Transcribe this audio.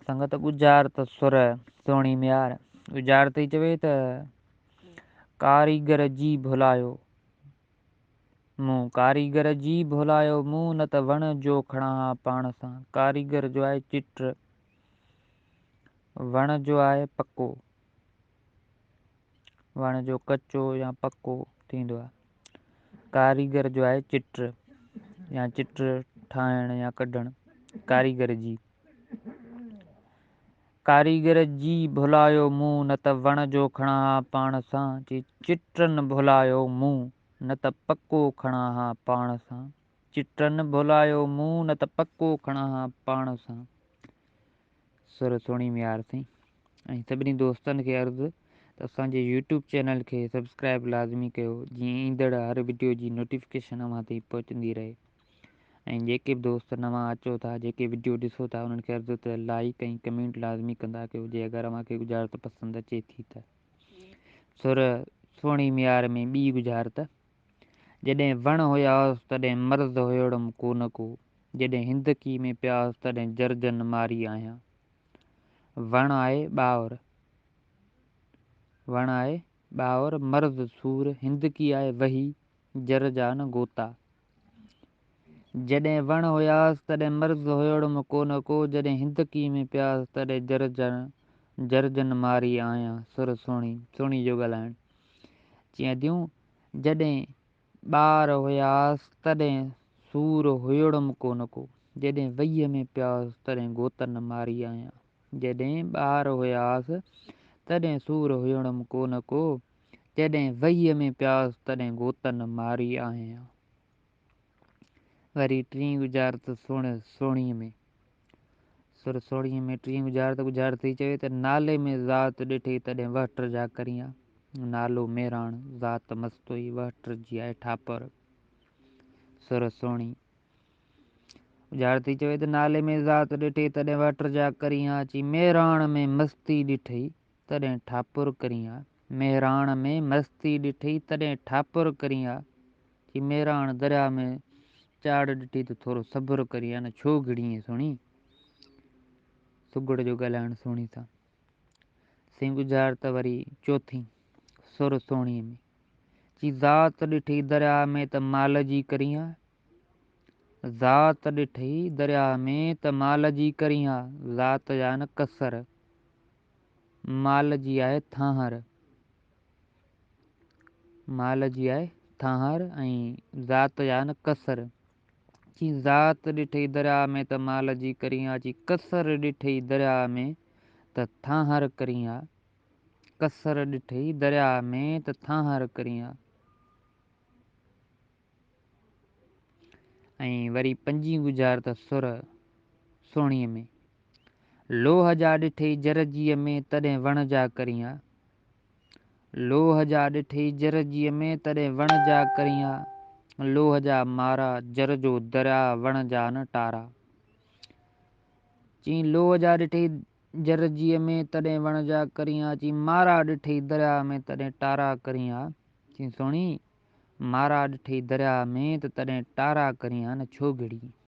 سنگت ڳجهارت سر سهڻي ميار ڳجهارت ٿي چوي ته ڪاريگر جي ڀلايو مون، ڪاريگر جي ڀلايو مون، نه ته وڻ جو کڻان ها پاڻ سان. ڪاريگر جو آهي چٽ، وڻ جو آهي پڪو، وڻ جو ڪچو يا پڪو ٿيندو آهي. ڪاريگر جو آهي چٽ يا چٽ ٺاهڻ يا ڪڍڻ. ڪاريگر جي، ڪاريگر جي ڀلايو مون، نه ته وڻ جو کڻان ها پاڻ سان. چي چٽن ڀلايو مون، نه ته پڪو کڻان ها پاڻ سان. چٽن ڀلايو مون، نه ته پڪو کڻان ها پاڻ سان. سر سهڻي ميار سائين. ۽ سڀني دوستن کي عرض ته اسان جي يوٽيوب چينل کي سبسڪرائب لازمي ڪيو جيئن ايندڙ هر وڊيو جي نوٽيفڪيشن اوهان تائين پهچندي رهي. ۽ جيڪي به دوست نوان اچو ٿا، جيڪي وڊيو ڏسو ٿا، انهن کي عرض ته لائيڪ ۽ ڪمينٽ لازمي ڪندا ڪيو جي اگر اوهان کي ڳجهارت پسند اچي ٿي ته. سر سهڻي ميار ۾ ٻي ڳجهارت، جڏهن وڻ هياس تڏهن مرض هيوڙم ڪو نه ڪو، جڏهن هندڪي ۾ پياس تڏهن جرجن ماري آهيان. وڻ آهي ٻاهر، وڻ آهي ٻاهر، مرض سور، هندڪي آهي وهي، جر جا نه گوتا. جڏهن وڻ هياس تڏهن مرض هيوڙم ڪو نه ڪو، جڏهن هندڪي ۾ پياس تڏهن جرجن ماري آهيان. سر سهڻي، سهڻي جو ڳالهائڻ. چيائين اديون، جڏهن ٻار هياس تڏهن سور هيوڙم ڪو نه ڪو، جڏهن وهيء ۾ پياس تڏهن گوتن ماري آهيان. جڏهن ٻار هياس تڏهن سور هيوڙم ڪو نه ڪو، جڏهن وهيء ۾ پياس تڏهن گوتن ماري آهيان. وري ٽين ڳجهارت سهڻي سهڻيء ۾. سر سهڻيء ۾ ٽين ڳجهارت ڳجهارت ٿي چوي ته نالي ۾ ذات ڏٺي تڏهن وهٽر جا ڪريان. نالو مهراڻ، ذات مستوئي، وهٽر جي آهي ٺاپر. سر سهڻي ڳجهارت ٿي چوي ته نالي ۾ ذات ڏٺي تڏهن وهٽر جا ڪريان. چي مهراڻ ۾ مستي ڏٺي تڏهن ٺاپر ڪريان. مهراڻ ۾ مستي ڏٺي تڏهن ٺاپر ڪريان. چي مهراڻ درياء ۾ چاڙهه ڏٺي ته ٿورو صبر ڪريان نه ڇو گهڙين سهڻي. سگهڙ جو ڳالهائڻ سهڻي سان. سين ڳجهار ته وري چوٿين سر سهڻيء ۾. چي ذات ڏٺي درياء ۾ ته مال جي ڪريان. ذات ڏٺي درياء ۾ ته مال جي ڪريان. ذات جا نه ڪسر، مال جي آهي ٿانهر. مال جي آهي ٿانهر ۽ ذات جا نه ڪسر. چي ذات ڏٺي درياء ۾ ته مال جي ڪريان. چي ڪسر ڏٺي درياء ۾ ته ٿانهر ڪريان. ڪسر ڏٺي درياء ۾ ته ٿانهر ڪريان. ۽ وري پنجين ڳجهار ته سر سهڻيء ۾. لوهه جا ڏٺئي جر جيء ۾ تڏهن وڻ جا ڪريان. لوهه جا ڏٺئي جر جيء ۾ تڏهن وڻ جا ڪريان. لوهه جا مارا جر جو درياء وڻ جا نه ٽارا. چين لوهه جا ڏٺئي جر جيء ۾ تڏهن وڻ جا ڪريان. چين مارا ڏٺئي درياء ۾ تڏهن ٽارا ڪريان. چين سهڻي مارا ڏٺئي درياء ۾ ته تڏهن ٽارا ڪريان نه ڇو گهڙي.